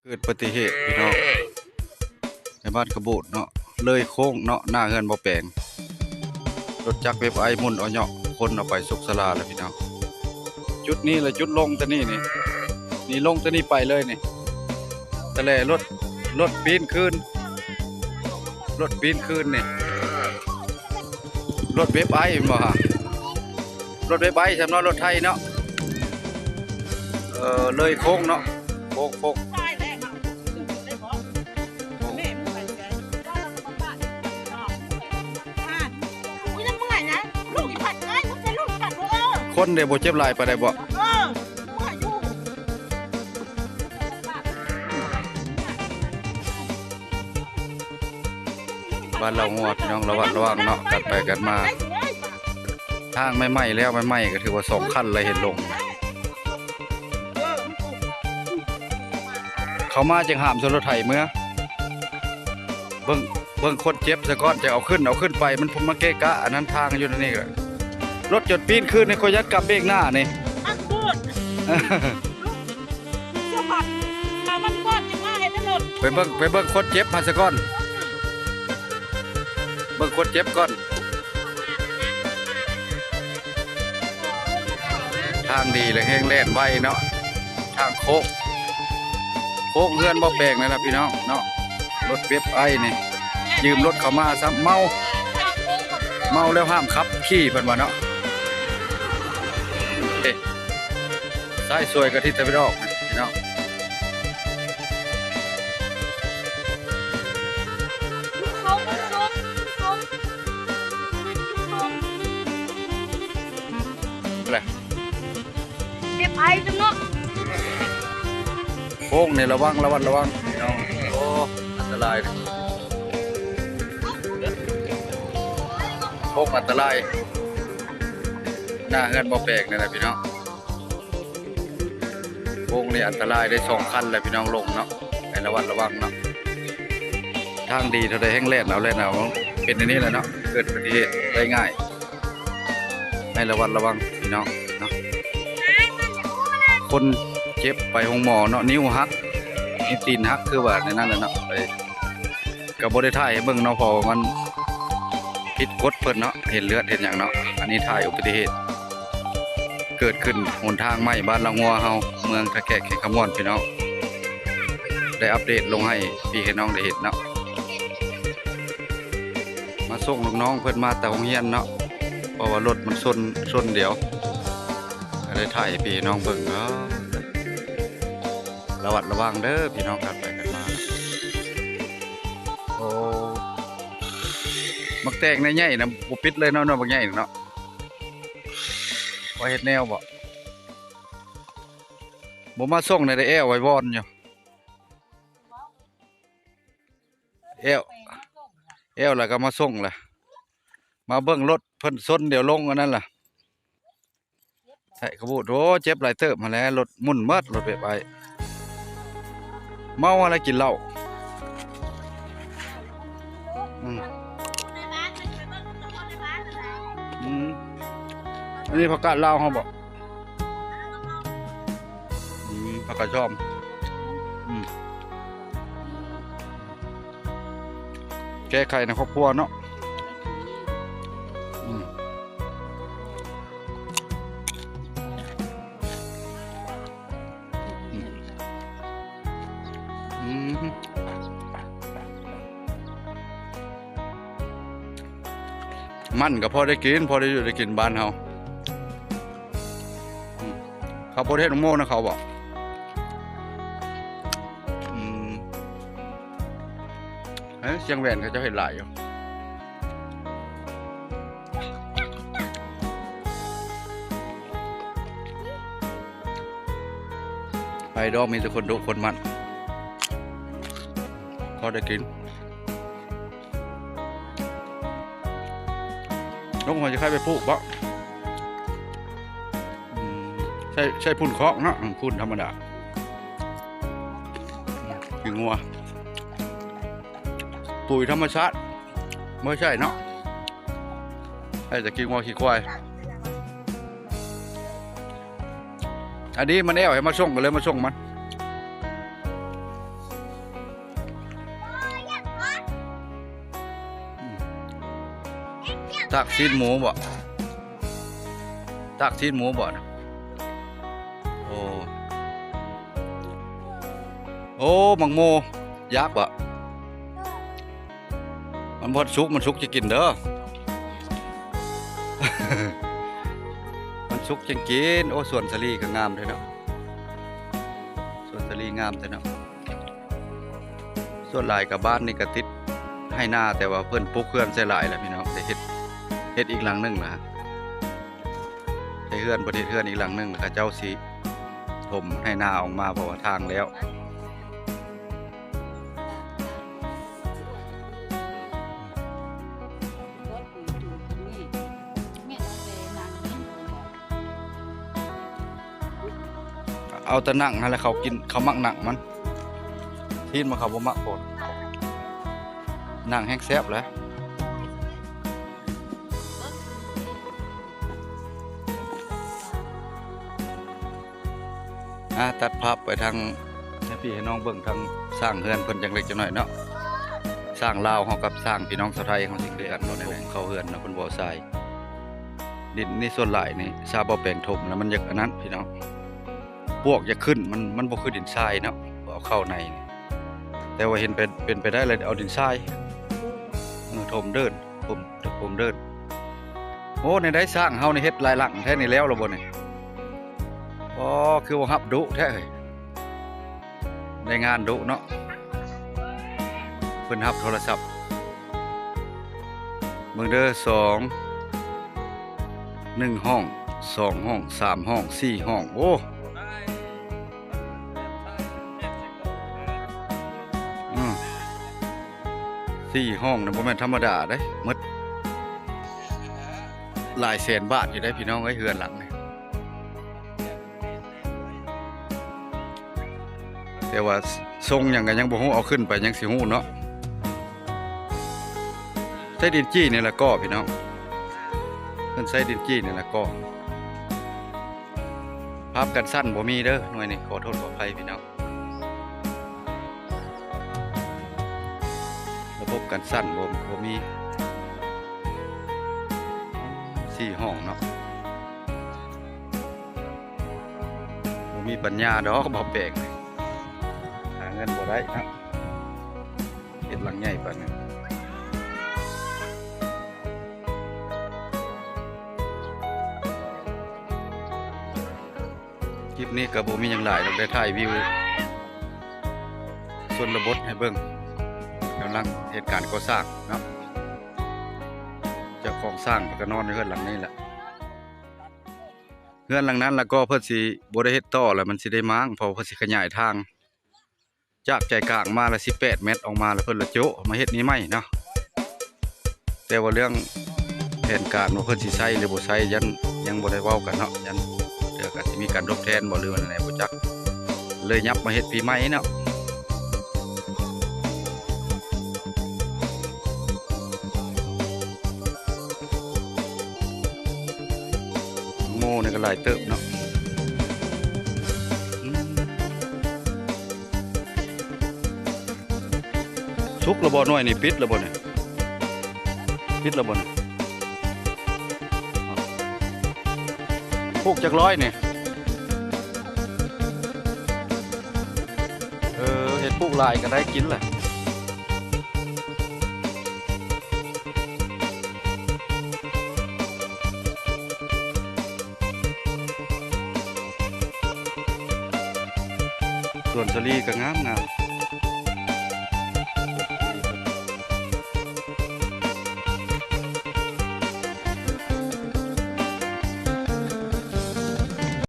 ເກີດອຸບັດຕິເຫດພີ່ນ້ອງ ໃນບ້ານຂະບູດເນາະ ເລີຍໂຄ້ງເນາະ ໜ້າເຮືອນບໍ່ແປງ ລົດຈັກເວັບໄອໝຸ່ນເອົາເຍາະຄົນເອົາໄປສຸກສາລາແລ້ວພີ່ນ້ອງ. ຈຸດນີ້ລະຈຸດລົງຕານີ້ນີ້ ນີ້ລົງຕານີ້ໄປເລີຍນີ້ ຕະແຫຼລົດ ລົດປີນຄືນ ລົດປີນຄືນນີ້ ລົດເວັບໄອແມ່ນບໍ່ຮະ? ລົດໄວໆ ສຳລັບລົດໄຖເນາະ ເອີ ເລີຍໂຄ້ງເນາະ ໂຄ້ງ ໂຄ້ງ ຄົນເດບໍ່ເຈັບຫຼາຍປານໃດບໍ່? ບ້ານລາວງົວພີ່ນ້ອງ ລະວັດລະວັງເນາະ ກັນໄປກັນມາ ທາງໃໝ່ໆ ແລ້ວໃໝ່ໆ ກໍຖືວ່າສອງຄັນລະເຫັນລົງ ເຂົ້າມາຈຶ່ງຫ້າມຊົນລົດໄຖເມືອ ເບິ່ງ ເບິ່ງຄົນເຈັບສາກ່ອນ ຈະເອົາຂຶ້ນ ເອົາຂຶ້ນໄປ ມັນ ມັນເກະກະ ອັນນັ້ນທາງຢູ່ໃນນີ້ ລົດຈົນປີນຄືນ ຂ້ອຍຢ້ານກຳເບກໜ້ານີ້ ອັນໂພດ ສະບັດ ຖ້າມັນກວາດຈະມາເຮັດໃຫ້ລົດ ໄປເບິ່ງ ໄປເບິ່ງຄົນເຈັບຫັ້ນສາກ່ອນ ເບິ່ງຄົນເຈັບກ່ອນ. ທາງດີແລະແຮງແລ່ນໄວເນາະ ທາງໂຄ້ງ ໂຄ້ງເຮືອນບໍ່ແປງນັ້ນລະພີ່ນ້ອງເນາະ ລົດເວັບໄອນີ້ ຢືມລົດເຂົາມາຊ້ຳ ເມົາ ເມົາແລ້ວຫ້າມຂັບຂີ່ເພິ່ນວ່າເນາະ. ເອີ ຊ້າຍສວຍກະທິດຕາເວັນອອກພີ່ນ້ອງ ເປັບໄອຈັງເນາະ ໂຄ້ງນີ້ລະວັງ ລະວັດລະວັງພີ່ນ້ອງ ໂອ້ ອັນຕະລາຍ ໂຄ້ງອັນຕະລາຍ ໜ້າເຮືອນບໍ່ແປງນີ້ແຫຼະພີ່ນ້ອງ. ໂຄ້ງນີ້ອັນຕະລາຍໄດ້ສອງຄັນແລ້ວພີ່ນ້ອງ ລົງເນາະ ໃຫ້ລະວັດລະວັງເນາະ ທາງດີເທົ່າໃດແຮງແລ່ນເອົາແລ່ນເອົາ ເປັນອັນນີ້ແຫຼະເນາະ ເກີດອຸບັດຕິເຫດໄດ້ງ່າຍ ໃຫ້ລະວັດລະວັງພີ່ນ້ອງເນາະ. ຄົນເຈັບໄປໂຮງໝໍເນາະ ນິ້ວຫັກ ນິ້ວຕີນຫັກ ຄືວ່າໃນນັ້ນແຫຼະເນາະ ໄປ ກໍບໍ່ໄດ້ຖ່າຍໃຫ້ເບິ່ງເນາະ ເພາະວ່າມັນຜິດກົດເພິ່ນເນາະ ເຫັນເລືອດເຫັນຫຍັງເນາະ. ອັນນີ້ຖ່າຍອຸບັດຕິເຫດເກີດຂຶ້ນຫົນທາງໃໝ່ບ້ານລາງຫົວເຮົາ ເມືອງທ່າແຂກ ແຂວງຄຳມ່ວນ ພີ່ນ້ອງ ໄດ້ອັບເດດລົງໃຫ້ພີ່ໃຫ້ນ້ອງໄດ້ເຫັນເນາະ. ມາສົ່ງນ້ອງໆເພິ່ນມາແຕ່ໂຮງຮຽນເນາະ ເພາະວ່າລົດມັນຊົນ ຊົນດຽວ ກໍໄດ້ຖ່າຍໃຫ້ພີ່ໃຫ້ນ້ອງເບິ່ງເນາະ. ລະວັດລະວັງເດີພີ່ນ້ອງ ກັນໄປກັນມາ. ໂອ້ ໝາກແຕງໃນໃຫຍ່ນະ ບໍ່ປິດເລີຍເນາະ ໜ່ວຍບັກໃຫຍ່ເນາະ ວ່າເຮັດແນວບໍ່ ບໍ່ມາສົ່ງໃນໃດ ແອວໄວ້ວອນຢູ່ ແອວ ແອວລະກໍມາສົ່ງລະ ມາເບິ່ງລົດເພິ່ນຊົນດຽວລົງອັນນັ້ນລະ. ໃສ່ຂະບູດ ໂອ້ ເຈັບຫຼາຍເຕີບຫັ້ນແຫຼະ ລົດໝຸ່ນໝົດ ລົດເວັບໄອ ເມົາຫັ້ນແຫຼະ ກິນເຫຼົ້າ ອືມ ອືມ ອັນນີ້ຜັກກາດລາວເຮົາບໍ່? ອືມ ຜັກກາດຊອມ ອືມ ແກ້ໄຂໃນຄອບຄົວເນາະ ອືມ ອືມ ມັນກໍພໍໄດ້ກິນ ພໍໄດ້ຢູ່ໄດ້ກິນບ້ານເຮົາ ອືມ ເຂົາບໍ່ໄດ້ເຮັດໂມນະເຂົາບໍ? ອືມ ເອີ ຊຽງແຫວນເຂົາເຈົ້າເຮັດຫຼາຍຢູ່. ໄປດອກ ມີແຕ່ຄົນດຸຄົນໝັ້ນ ພໍໄດ້ກິນ. ລົງມາຈະໃຫ້ໄປປູກບໍ? ອືມ ໃຊ້ ໃຊ້ຝຸ່ນຄອກເນາະ ຝຸ່ນທຳມະດາ ຂີ້ງົວ ປຸ໋ຍທຳມະຊາດ ບໍ່ໃຊ້ເນາະ ໃຊ້ແຕ່ຂີ້ງົວຂີ້ຄວາຍ. ອັນນີ້ມັນແອວໃຫ້ມາສົ່ງ ກໍເລີຍມາສົ່ງມັນ. ຕາກຊີ້ນໝູບໍ? ຕາກຊີ້ນໝູບໍນະ? ໂອ້ ໂອ້ ໝາກໂມ ຢາກບໍ? ມັນບໍ່ທັນສຸກ ມັນສຸກຈະກິນເດີ ມັນສຸກຈັ່ງກິນ. ໂອ້ ສວນສາລີກໍງາມເດ້ເນາະ ສວນສາລີງາມແທ້ເນາະ. ສ່ວນຫຼາຍກໍບ້ານນີ້ກໍຕິດໄຮ່ນາ ແຕ່ວ່າເພິ່ນປຸກເຮືອນໃສ່ຫຼາຍແລ້ວພີ່ນ້ອງ ໄດ້ເຮັດ ເຮັດອີກຫຼັງໜຶ່ງລະ ໄດ້ເຮືອນ ເພິ່ນເຮັດເຮືອນອີກຫຼັງໜຶ່ງ ເຂົາເຈົ້າຊິຖົມໄຮ່ນາອອກມາ ເພາະວ່າທາງແລ້ວ. ເອົາແຕ່ໜັງຫັ້ນແຫຼະ ເຂົາກິນ ເຂົາມັກໜັງມັນ ຊີ້ນມັນເຂົາບໍ່ມັກໂພດ ໜັງແຮ່ງແຊບແຫຼະ. ອ່າ ຕັດພາບໄປທາງ ໃຫ້ພີ່ໃຫ້ນ້ອງເບິ່ງທາງສ້າງເຮືອນເພິ່ນຈັກເລັກຈັກນ້ອຍເນາະ. ສ້າງລາວເຮົາກັບສ້າງພີ່ນ້ອງຊາວໄທເຮົາຊິຄືກັນເນາະ ຖົມເຂົ້າເຮືອນເນາະ ເພິ່ນບໍ່ໃສ່. ດິນນີ້ສ່ວນຫຼາຍນີ້ ຊາວເບົາແປງຖົມແລ້ວມັນຢາກອັນນັ້ນພີ່ນ້ອງ ປວກຢາກຂຶ້ນ ມັນ ມັນບໍ່ຄືດິນຊາຍເນາະ ເອົາເຂົ້າໃນ. ແຕ່ວ່າເຫັນເປັນ ເປັນໄປໄດ້ແລ້ວເອົາດິນຊາຍ ເອີ ຖົມເດີນ ຖົມ ຖົມເດີນ. ໂອ້ ແນວໃດຊ່າງເຮົານີ້ເຮັດຫຼາຍຫຼັງແທ້ນີ້ ແລ້ວລະບໍ່ນີ້? ອໍ ຄືວ່າຮັບດຸແທ້ເອີຍ ໄດ້ງານດຸເນາະ. ເພິ່ນຮັບໂທລະສັບ ເບິ່ງເດີ ສອງ ໜຶ່ງຫ້ອງ ສອງຫ້ອງ ສາມຫ້ອງ ສີ່ຫ້ອງ ໂອ້ ອືມ ສີ່ຫ້ອງນະ ບໍ່ແມ່ນທຳມະດາເດ້ ໝົດຫຼາຍແສນບາດຢູ່ເດ້ພີ່ນ້ອງເອີຍ ເຮືອນຫຼັງນີ້. ແຕ່ວ່າຊົງຫຍັງກໍຍັງບໍ່ຮູ້ ເອົາຂຶ້ນໄປຍັງຊິຮູ້ເນາະ. ໃຊ້ດິນຈີ່ນີ້ລະກໍ່ພີ່ນ້ອງ ເພິ່ນໃຊ້ດິນຈີ່ນີ້ລະກໍ່. ພາບກັນສັ່ນບໍ່ມີເດີ ໜ່ວຍນີ້ ຂໍໂທດຂໍອະໄພພີ່ນ້ອງ. ລະບົບກັນສັ່ນບໍ່ ບໍ່ມີ ສີ່ຫ້ອງເນາະ. ບໍ່ມີປັນຍາດອກ ເບົາແປງ ຫາເງິນບໍ່ໄດ້ເນາະ ເຮັດຫຼັງໃຫຍ່ປານນັ້ນ. ຄລິບນີ້ກໍບໍ່ມີຫຍັງຫຼາຍດອກ ໄດ້ຖ່າຍວິວຊົນນະບົດໃຫ້ເບິ່ງ ກຳລັງເຮັດການກໍ່ສ້າງເນາະ. ເຈົ້າຂອງສ້າງເພິ່ນກໍນອນຢູ່ເຮືອນຫຼັງນີ້ແຫຼະ. ເຮືອນຫຼັງນັ້ນລະກໍເພິ່ນຊິບໍ່ໄດ້ເຮັດຕໍ່ລະ ມັນຊິໄດ້ມ້າງ ເພາະວ່າເພິ່ນຊິຂະຫຍາຍທາງ ຈາກໃຈກາງມາລະສິບແປດແມັດ ອອກມາລະເພິ່ນລະໂຈະມາເຮັດນີ້ໃໝ່ເນາະ. ແຕ່ວ່າເລື່ອງແຜນການວ່າເພິ່ນຊິໃຊ້ຫຼືບໍ່ໃຊ້ ຍັງ ຍັງບໍ່ໄດ້ເວົ້າກັນເນາະ ຍັງ ເທື່ອກໍຊິມີການທົດແທນບໍ່ ຫຼືວ່າແນວໃດບໍ່ຈັກ ເລີຍຫຍັບມາເຮັດປີໃໝ່ເນາະ. ໂມນີ້ກໍຫຼາຍເຕີບເນາະ. ສຸກລະບໍ່ ໜ່ວຍນີ້ປິດລະບໍ່ນີ້? ປິດລະບໍ່ນີ້? ປູກຈັກຮ້ອຍນີ້? ເອີ ເຮັດປູກຫຼາຍກໍໄດ້ກິນແຫຼະ. ສວນສາລີກໍງາມໆ.